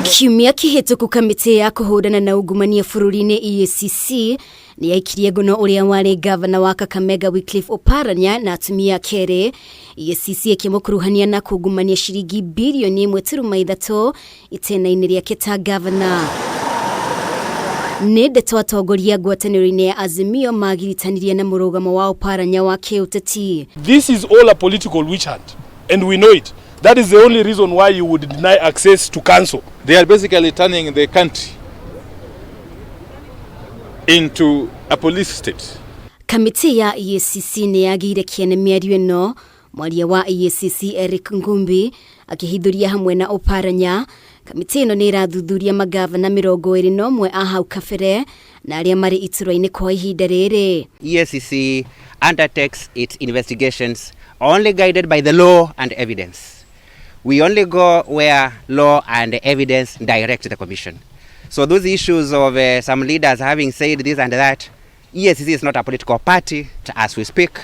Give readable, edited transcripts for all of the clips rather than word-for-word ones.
Kiumia kĩhĩtũku kamĩtĩ ya kũhũrana na ungumania bũrũri-inĩ EACC nĩ yaikirie ngono ũrĩa warĩ ngavana wa Kakamega Wycliffe Oparanya na atumia kerĩ. EACC ĩkĩmũkuruhania na kungumania ciringi birioni 1.3 itĩna-inĩ rĩake ta ngavana. Nĩ ndeto atongoria ngwatanĩro-inĩ ya Azimio magiritanirie na mũrũgamo wa Oparanya wa kĩũteti. This is all a political witch hunt and we know it. That is the only reason why you would deny access to council. They are basically turning the country into a police state. Kamĩtĩ ya EACC nĩ yagĩire kĩene mĩario ĩno. Mwaria wa EACC Eric Ngumbi akĩhithũria hamwe na Oparanya. Kamĩtĩ ĩno nĩ ĩrathuthuria magavana 21 a hau kabere na arĩa marĩ iturwa-inĩ kwa ihinda rĩrĩ. EACC undertakes its investigations only guided by the law and evidence. We only go where law and evidence direct the commission. So those issues of some leaders having said this and that, EACC is not a political party. As we speak,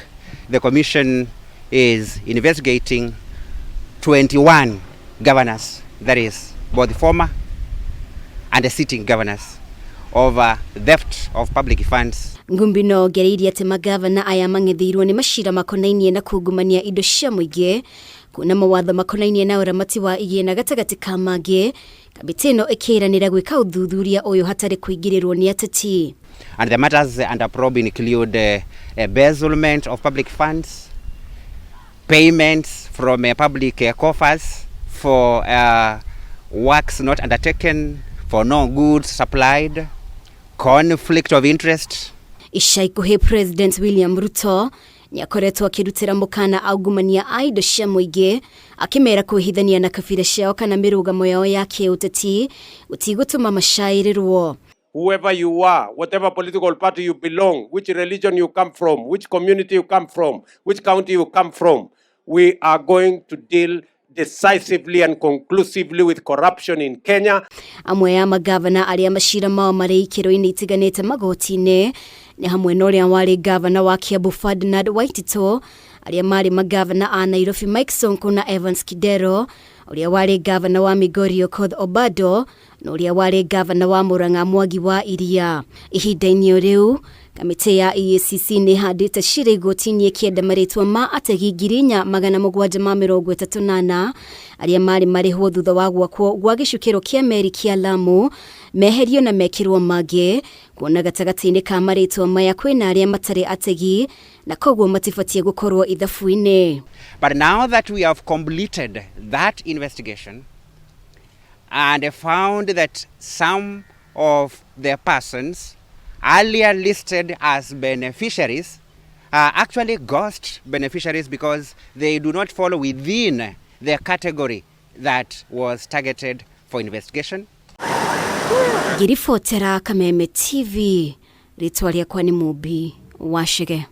the commission is investigating 21 governors, that is, both the former and the sitting governors, over theft of public funds. Ngumbi no ongereirie atĩ magavana aya mang'etheirwo nĩ macira makonainie na kungumania indo cia mũingĩ, kuna mawatho makonainie na ũramati wa igĩna gatagatĩ ka mangĩ. Kamĩtĩ ĩno ĩkĩranĩra gwĩka ũthuthuria ũyũ hatarĩ kũingĩrĩrwo nĩ ateti. And the matters under probe include embezzlement of public funds, payments from public coffers for works not undertaken, for no goods supplied, conflict of interest. Ica ikuhĩ President William Ruto nĩ akoretwo akĩrutĩra mũkana aungumania a indo cia mũingĩ, akĩmera kwĩhithania na kabira ciao kana mĩrũgamo yao ya kĩũteti gũtigũtũma macaĩrĩrwo. Whoever you are, whatever political party you belong, which religion you come from, which community you come from, which county you come from, we are going to deal decisively and conclusively with corruption in Kenya. Amwe ya magavana arĩa macira mao marĩ ikĩro-inĩ itiganĩte magoti-inĩ nĩ hamwe na ũrĩa warĩ gavana wa Kiambu Ferdinand Waititu, arĩa marĩ magavana a Nairobi Mike Sonko na Evans Kidero, ũrĩa warĩ gavana wa Migori Okoth Obado na ũrĩa warĩ gavana wa Murang'a Mwangi wa Iria. Ihinda-inĩ o rĩu kamĩtĩ ya EACC nĩ ĩhandĩte cira igoti-inĩ ĩkĩenda marĩtwa ma ategi 4734 arĩa marĩ marĩhwo thutha wa gwakwo gwa gĩcukĩro kĩa meri kĩa Lamu meherio na mekĩrwo mangĩ, kuona gatagatĩ-inĩ ka marĩtwa maya kwĩna arĩa matarĩ ategi na koguo matibatiĩ gũkorwo ithabu-inĩ. But now that we have completed that investigation and found that some of the persons earlier listed as beneficiaries are actually ghost beneficiaries because they do not fall within the category that was targeted for investigation. Ngĩribotera Kameme TV, rĩtwa rĩakwa nĩ Mumbi Wacege.